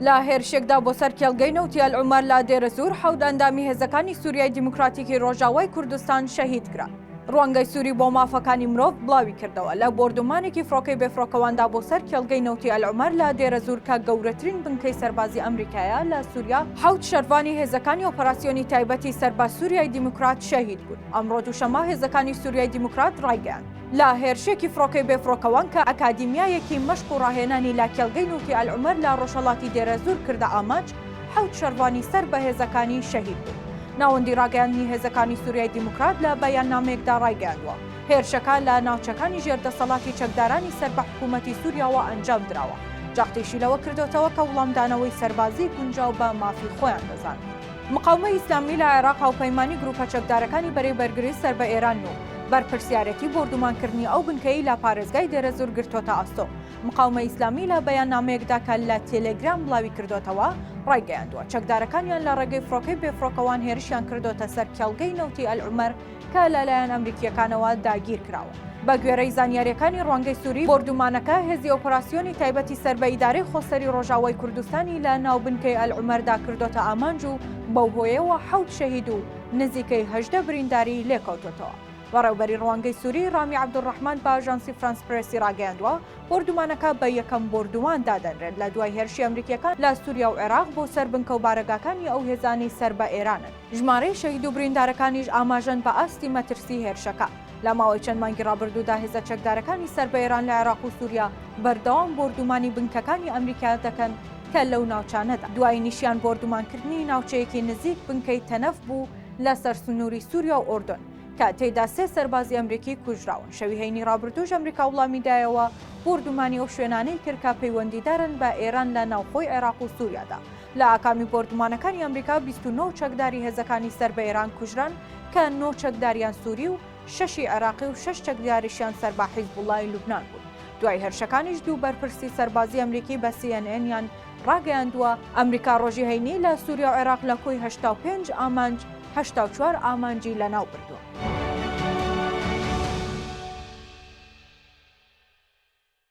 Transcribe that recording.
لە هێرشێکدا بۆ سەر کێڵگەی نەوتی ئەلعومەر لە دێرەزوور، حەوت ئەندامی هێزەکانی سووریای دیموکراتیکی ڕۆژاوای کوردستان شەهید کران. ڕوانگەی سووری بۆ مافەکانی مرۆڤ بڵاویکردەوە، لە بۆردومانێکی فڕۆکەی بێفڕۆکەواندا بۆ سەر کێڵگەی نەوتی ئەلعومەر لە دێرەزوور کە گەورەترین بنکەی سەربازی ئەمریکایە لە سووریا، حەوت شەرڤانی هێزەکانی ئۆپەراسیۆنی تایبەتی سەر بە سووریای دیموکرات شەهید بوون. ئەمڕۆ دووشەممە هێزەکانی سووریای دیموکرات ڕایگەیاند، لە هێرشێکی فڕۆکەی بێفڕۆکەوان کە ئەکادیمیایەکی مەشق و ڕاهێنانی لە کێڵگەی نەوتی ئەلعومەر لە ڕۆژهەڵاتی دێرەزوور کردە ئامانج، حەوت شەڕڤانی سەر بە هێزەکانی شەهید بوون. ناوەندی ڕاگەیاندنی هێزەکانی سووریای دیموکرات لە بەیاننامەیەکدا ڕایگەیاندووە، هێرشەکە لە ناوچەکانی ژێر دەسەڵاتی چەکدارانی سەر بە حکوومەتی سووریاوە ئەنجام دراوە. جەختیشی لەوە کردۆتەوە کە وڵامدانەوەی سەربازی گونجاو بە مافی خۆیان دەزانن. مقاومەی ئیسلامی لە عێراق هاوپەیمانی گرووپە چەکدارەکانی بەرەی بەرگری سەر بە ئێرانن و بەرپرسیارێتی بۆردومانکردنی ئەو بنکەیەی لە پارێزگای دێرەزوور گرتۆتە ئەستۆ. مقاومەی ئیسلامی لە بەیاننامەیەکدا کە لە تێلێگرام بڵاویکردۆتەوە، ڕایگەیاندووە، چەکدارەکانیان لە ڕێگەی فڕۆکەی بێفڕۆکەوان هێرشیان کردۆتە سەر کێڵگەی نەوتی ئەلعومەر کە لەلایەن ئەمریکییەکانەوە داگیرکراوە. بەگوێرەی زانیارییەکانی ڕوانگەی سوری، بۆردومانەکە هێزی ئۆپەراسیۆنی تایبەتی سەر بە ئیدارەی خۆسەری ڕۆژاوای کوردستانی لە ناو بنکەی ئەلعومەردا کردۆتە ئامانج و بەو هۆیەوە حەوت شەهید و نزیکەی 18 برینداری لێکەوتۆتەوە. بەڕێوبەری ڕوانگەی سوری ڕامی عەبدولڕەحمان بە ئاژانسی فرانس پرێسی ڕاگەیاندووە، بۆردومانەکە بە یەکەم بۆردومان دادەنرێت لە دوای هێرشی ئەمریکییەکان لە سوریا و عێراق بۆ سەر بنکە و بارەگاکانی ئەو هێزانەی سەر بە ئێرانن. ژمارەی شەهید و بریندارەکانیش ئاماژەن بە ئاستی مەترسی هێرشەکە. لە ماوەی چەند مانگی ڕابردوودا هێزە چەکدارەکانی سەر بە ئێران لە عێراق و سوریا بەردەوام بۆردومانی بنکەکانی ئەمریکا دەکەن کە لەو ناوچانەدا دوایینیشیان بۆردومانکردنی ناوچەیەکی نزیک بنکەی تەنەف بوو لەسەر سنووری سوریا و ئوردن کە تێیدا سێ سەربازی ئەمریکی کوژراون. شەوی هەینی ڕابردووش ئەمریکا وڵامی دایەوە بۆردومانی ئەو شوێنانەی کرد کە پەیوەندیدارن بە ئێران لە ناوخۆی عێراق و سوریادا. لە ئاکامی بۆردومانەکانی ئەمریکا 29 چەکداری هێزەکانی سەر بە ئێران کوژران کە نۆ چەکداریان سوری و شەشی عێراقی و شەش چەکداریشیان سەر بە حیزبوڵای لوبنان بوون. دوای هێرشەکانیش دوو بەرپرسی سەربازی ئەمریکی بە سی ئێن ئێنیان ڕاگەیاندووە، ئەمریکا ڕۆژی هەینی لە سوریا و عێراق لە کۆی 85 ئامانج 84 ئامانجی لەناو بردووە.